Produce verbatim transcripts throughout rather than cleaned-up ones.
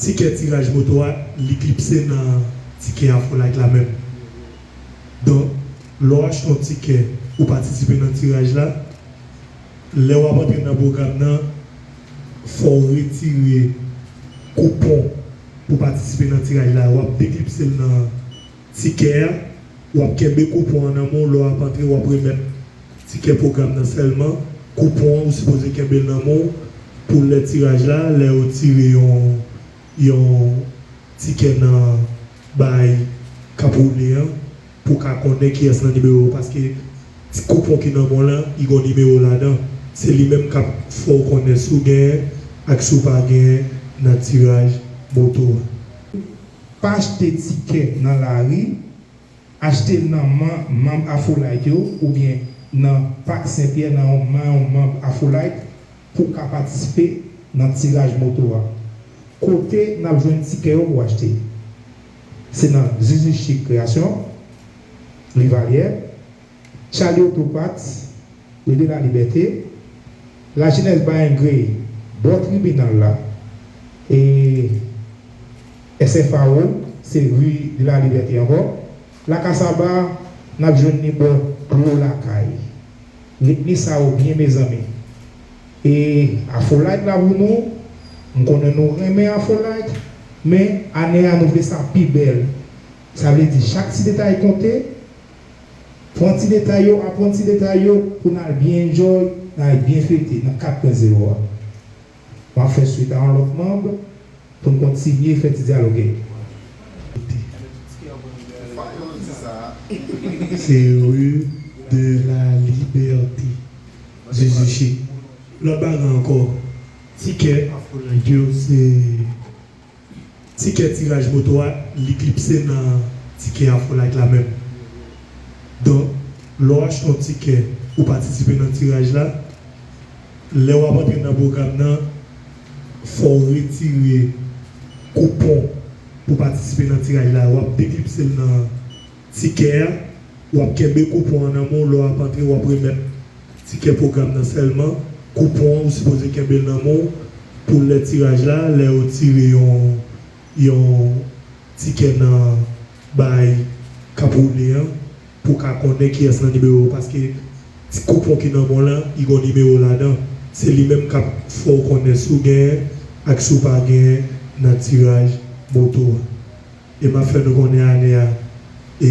Tikè tiraj moto a, li klipse nan tikè Afrolight la menm. Donk, lè w achte yon tikè pou patisipe nan tiraj la, lè w ap antre nan pwogram nan, fò w retire koupon pou patisipe nan tiraj la. W ap deklipse l nan tikè a, w ap kenbe koupon an nan men w, lè w ap antre, w ap remèt tikè pwogram nan sèlman. Koupon an, ou sipoze kenbe l nan men w pou lè tiraj la, lè yo tire yon, yon tikè nan bay k ap woule an, pou w ka konnen kiyès nan nimewo, paske ti koupon ki nan men w lan, li gon nimewo ladan. Se li menm k ap fè w konnen si w genyen ak si w pa genyen nan tiraj moto a. Pa achte tikè nan lari, achte l nan man, manm Afrolight yo oubyen nan Pak Senpyè nan yon, nan yon manm Afrolight pou w ka patisipe nan tiraj moto a. Kote n ap jwenn tikè yo pou achte? Se nan Zuzu Chic Création, Rivalyè, Charlie Auto Parts, Rue de la Liberté, Lajenès Bar and Grill, bò tribinal la, e S F A O, se Rue de la Liberté ankò. La Casaba, n ap jwenn li bò Glo Lakay. Retni sa yo byen, mezanmi. E Afrolight la pou nou, m konnen nou renmen Afrolight, men ane a nou vle sa pi bèl. Sa vle di chak ti detay konte. Pran ti detay yo, aprann ti detay yo pou n al byen enjoy, n al byen fete nan kat pwen zewo a. M ap fè swit a yon lòt manm pou n kontinye fè ti dyaloge. Se Rue de la Liberté. Zuzu Chic. Lòt bagay ankò, tikè Afrolight yo se tikè tiraj moto a, li klipse nan tikè Afrolight la menm. Donk, lè w achte yon tikè pou patisipe nan tiraj la, lè w ap antre nan pwogram nan, fò w retire koupon pou patisipe nan tiraj la. W ap deklipse l nan tikè a, w ap kenbe koupon an nan men w, lè w ap antre, w ap remèt tikè pwogram nan sèlman. Koupon an, ou sipoze kenbe l nan men w pou lè tiraj la, lè yo tire yon, yon tikè nan bay k ap woule an, pou w ka konnen kiyès nan nimewo, paske ti koupon ki nan men w lan, li gon nimewo ladan. Se li menm k ap fè w konnen si w genyen ak si w pa genyen nan tiraj moto a. E m ap fè nou konnen ane a, e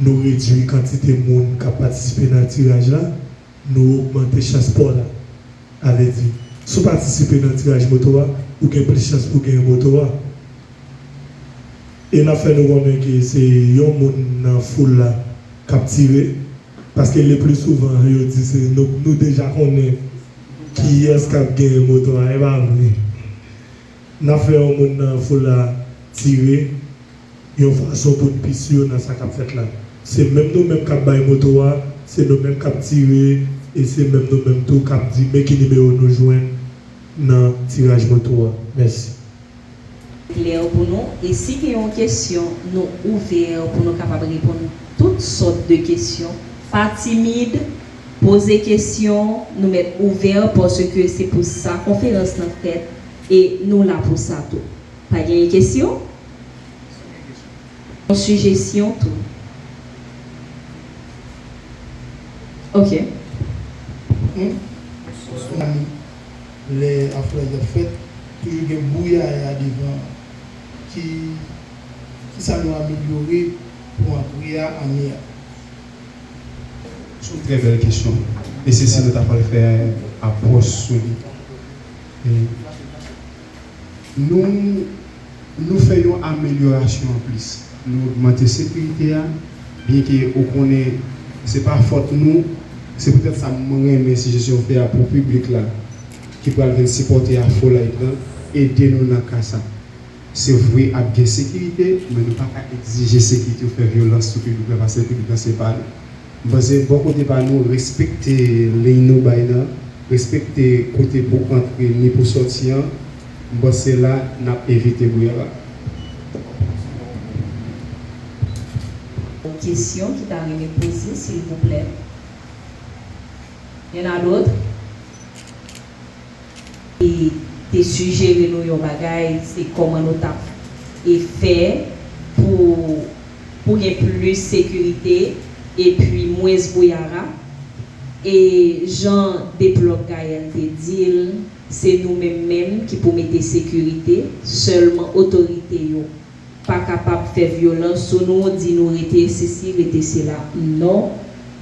nou redui kantite moun k ap patisipe nan tiraj la, nou ogmante chans pa w la. Sa vle di, si w patisipe nan tiraj moto a, ou gen plis chans pou w genyen moto a. E n ap fè nou konnen ke se yon moun nan foul la k ap tire, paske le pli souvan yo di se nou, nou deja konnen kiyès k ap genyen moto a, e pa vre? N ap fè yon moun nan foul la tire yon fason pou n pi si nan sa k ap fèt la. Se menm nou menm k ap bay moto a, se nou menm k ap tire, e se menm nou menm tou k ap di men ki nimewo nou jwenn nan tiraj moto a. Mèsi. Klè pou nou, e si gen yon kesyon, nou ouvè pou nou kapab reponn tout sòt de kesyon. Pa timid, poze kesyon, nou mèt ouvè paske se pou sa konferans lan fèt e nou la pou sa tou. Pa genyen kesyon? Yon sijesyon tou. Ok. Tsunami, lè afè a fèt, toujou gen bouyaya devan. Ki, kisa nou amelyore pou antre a ane a? Se yon trè bèl kesyon. E se si nou ta pral fè apwòch sou li. E nou, nou fè yon amelyorasyon anplis. Nou ogmante sekirite a, byenke ou konnen se pa fòt nou, se poutèt sa mwen renmen sijesyon w fè a pou piblik la ki pral vin sipòte Afrolight lan, ede nou nan ka sa. Se vre ap gen sekirite, men nou pa ka egzije sekirite yo fè vyolans sou piblik la, paske piblik la se pa nou. M panse bò kote pa nou, respekte liy nou bay nan, respekte kote pou antre ni pou sòti an, m panse la n ap evite bouyaya. Yon kesyon ki ta renmen poze, silvouplè? Y en a d'autres? E te sijere nou yon bagay, se kòman nou t ap e fè pou, pou gen plis sekirite epi mwens bouyara. E jan Deplòk Gaël te di l, se nou menm menm ki pou mete sekirite, sèlman otorite yo pa kapab fè vyolans sou nou, di nou rete sesi, rete sela. Non,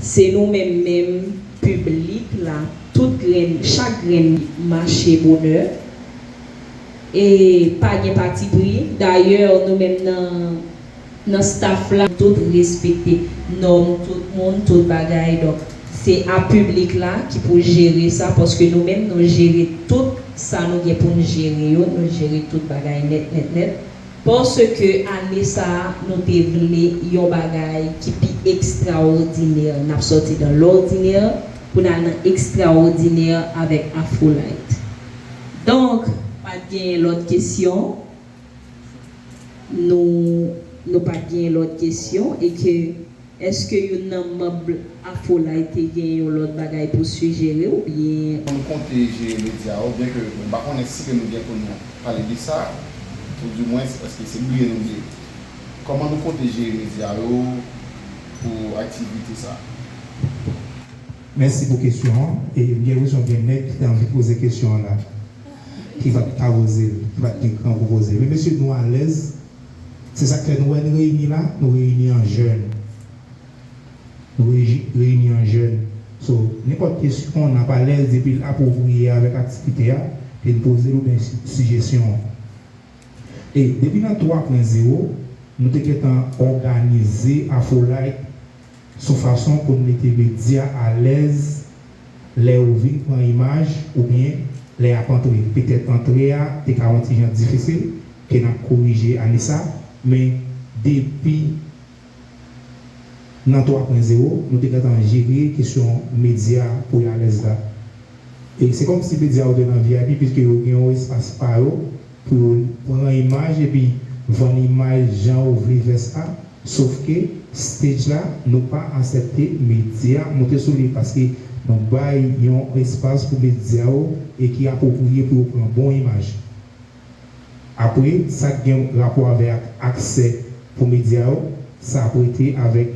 se nou menm menm, piblik la, tout grenn, chak grenn mache bonè. E pa gen patipri. Dayè, nou menm nan, nan staff la, tout respekte nòm, tout moun, tout bagay. Donk, se a piblik la ki pou jere sa, paske nou menm, nou jere tout sa nou gen pou n jere yo, nou jere tout bagay nèt, nèt, nèt. Paske ane sa a, nou te vle yon bagay ki pi ekstraòdinè. N ap sòti dans l'ordinaire pou n al nan ekstraòdinè avèk Afrolight. Donk, pa t genyen lòt kesyon. Nou, nou pa t genyen lòt kesyon e ke Èske youn nan manm Afrolight te gen yon lòt bagay pou sijere oubyen? Kòman nou konte jere medya yo, byen ke mwen pa konnen si ke nou gen pou nou pale de sa, oudimwens, paske se bliye nou bliye. Kòman nou konte jere medya yo pou aktivite sa? Mèsi pou kesyon an. E m gen enpresyon gen nèg ki te anvi poze kesyon an la, ki pa t ka poze l, ki pa t gen kran pou poze l. Men mesye, nou alèz. Se sa k fè nou wè n reyini la, nou reyini an jèn. Nou reyini an jèn. So, nenpòt kesyon, n ap alèz depi l apwopriye avèk aktivite a, ke n poze l oubyen sijesyon an. E depi nan twa pwen zewo, nou te gentan òganize Afrolight sou fason pou n mete medya alèz lè yo vin pran imaj oubyen lè y ap antre. Petèt antre a te ka yon ti jan difisil, ke n ap korije ane sa, men depi nan twa pwen zewo, nou te gentan jere kesyon medya pou y alèz la. E se kòmsi medya yo te nan V I P, piske yo gen yon espas pa yo pou yo pran imaj epi vann imaj jan yo vle fè sa. Sof ke stage la, nou pa aksepte medya monte sou li, paske nou bay yon espas pou medya yo e ki apwopriye pou yo pran bon imaj. Apre, sa k gen rapò avèk aksè pou medya yo, sa ap rete avèk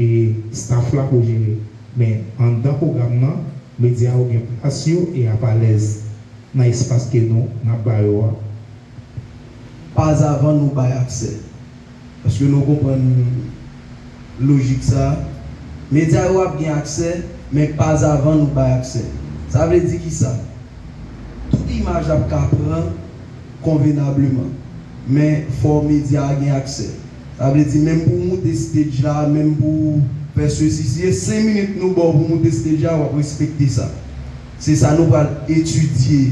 staff la pou jere. Men anndan pwogram nan, medya yo gen plas yo e ap alèz nan espas ke nou n ap ba yo a. Pazavan nou bay aksè. Paske nou konprann lojik sa a. Medya yo ap gen aksè, men pazavan nou bay aksè. Sa vle di kisa? Tout imaj ap ka pran konvenableman, men fò medya a gen aksè. Sa vle di menm pou w moute stage la, menm pou w fè sesi, si se senk minit nou ba w pou w moute stage la, w ap respekte sa. Se sa nou pral etidye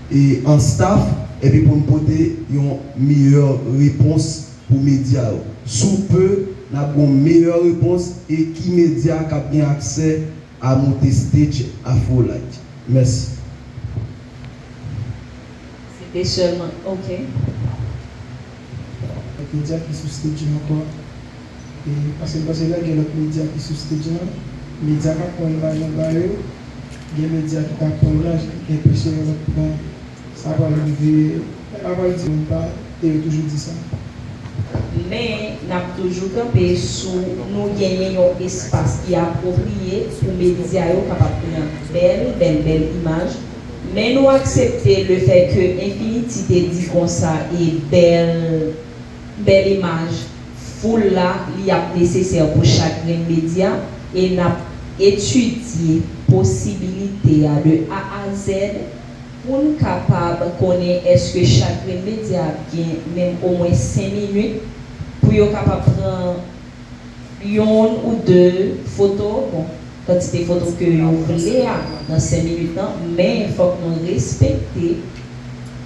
e an staff, epi pou n pote yon meyè repons pou medya yo. Sou pe, n ap gen yon meyè repons e ki medya k ap gen aksè a moute stage Afrolight. Mèsi. Se te sèlman, ok. Lòt medya ki sou stage la ankò. E, paske m panse lè gen lòt medya ki sou stage la, medya k ap pran imaj anba yo, gen medya ki pa pran imaj, gen pèsonèl k ap pran, sa pral rive, sa pral di moun pa, e yo toujou di sa. Men, n ap toujou kanpe sou nou genyen yon espas ki apwopriye pou medya yo kapab pran bèl, bèl, bèl imaj. Men nou aksepte lefètke Infinity te di konsa e bèl, bèl imaj foul la, li ap nesesè pou chak grenn medya e n ap etidye posibilite a de A a Z pou n kapab konnen èske chak grenn medya ap gen menm omwen senk minit pou yo kapab pran yonn ou de foto, bon, kantite foto ke yo vle a nan senk minit lan, men fòk nou respekte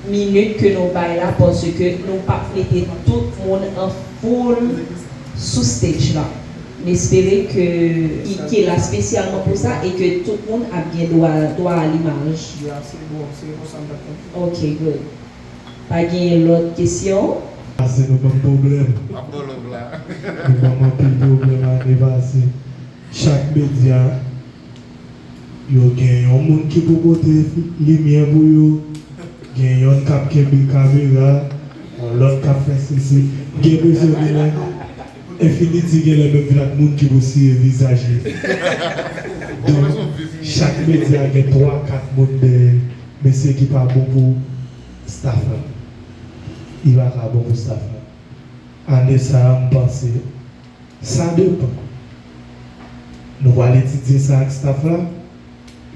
minit ke nou bay la, paske nou p ap mete tout moun an foul sou stage la. M espere ke ki, ki la espesyalman pou sa e ke tout moun ap gen dwa, dwa a limaj. Ya, se bon, se konsa m t ap konprann. Ok, good. Pa gen lòt kesyon? Pase nou ban m pwoblèm. M ap ba w love la. Nou ban m anpil pwoblèm ane pase. Chak medya, yo gen yon moun ki pou pote limyè pou yo. Gen yonn k ap kenbe kamera, yon lòt k ap fè sesi. Gen bezwen gen lè Infinity gen lè menm vin ak moun ki pou siye vizaj li. Donk, chak medya gen twa, kat moun dèyè mesye ki pa bon pou staff la. Li pa ka bon pou staff la. Ane sa a, m panse, sa depann. Nou pral etidye sa ak staff la,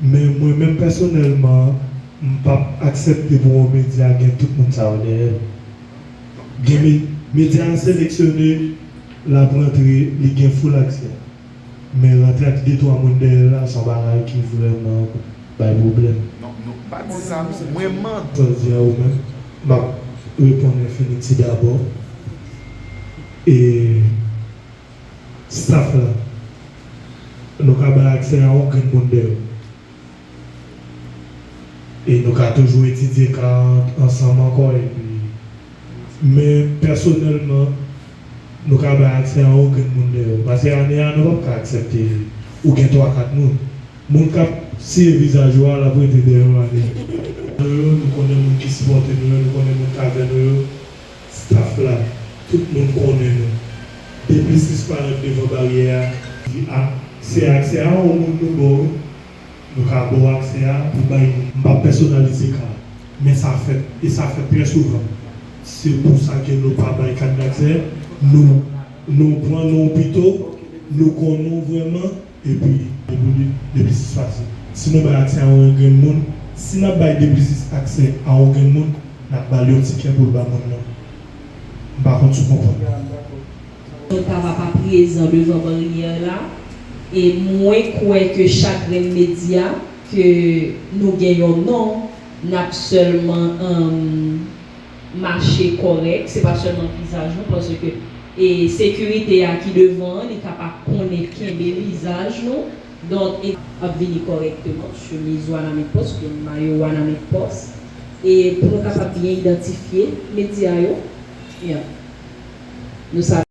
men mwen menm pèsonèlman, m p ap aksepte pou yon medya gen tout moun sa yo dèyè l. Gen me-, medya a seleksyone, l ap rantre, li gen full aksè. Men rantre ak de twa moun dèyè l la, se yon bagay ki vrèman bay pwoblèm. Non, non, pa di sa, mwen mande. Sa w di a ou menm, m ap reponn Infinity dabò. E staff la, nou ka bay aksè a yon grenn moun dèyè. E nou ka toujou etidye ka an-, ansanm ankò, epi, men pèsonèlman, nou ka bay aksè a yon grenn moun dèyè. Paske ane a, nou p ap ka aksepte ou gen twa, kat moun. Moun k ap siye vizaj ou a, l ap rete dèyè w ane. Nou yo, nou konnen moun ki sipòte nou yo, nou konnen moun k avè nou yo. Staff la, tout moun konnen nou. De plis sis parèt devan baryè a, di a, se aksè a yon moun nou ba w, nou ka ba w aksè a pou bay moun. M p ap pèsonalize ka a, men sa fèt, e sa fèt trè souvan. Se pou sa ke nou pa bay kat daksè, nou, nou pran non pito, nou konnen w vrèman, epi de plis sis pase. Si nou bay aksè a yon grenn moun, si n ap bay de plis sis aksè a yon grenn moun, n ap ba l yon tikè pou l ba moun nan. M pa konn si w konprann. Nou ta va pa prezan devan baryè la, e mwen kwè ke chak grenn medya ke nou gen yon non, n ap sèlman, um, mache kòrèk, se pa sèlman vizaj nou, paske, e, sekirite a ki devan an, li ka pa konnen kenbe vizaj nou. Donk, e ap vini kòrèkteman, chemiz Wanament Post, oubyen mayo Wanament Post. E pou nou kapab byen idantifye medya yo, yeah. Nou sa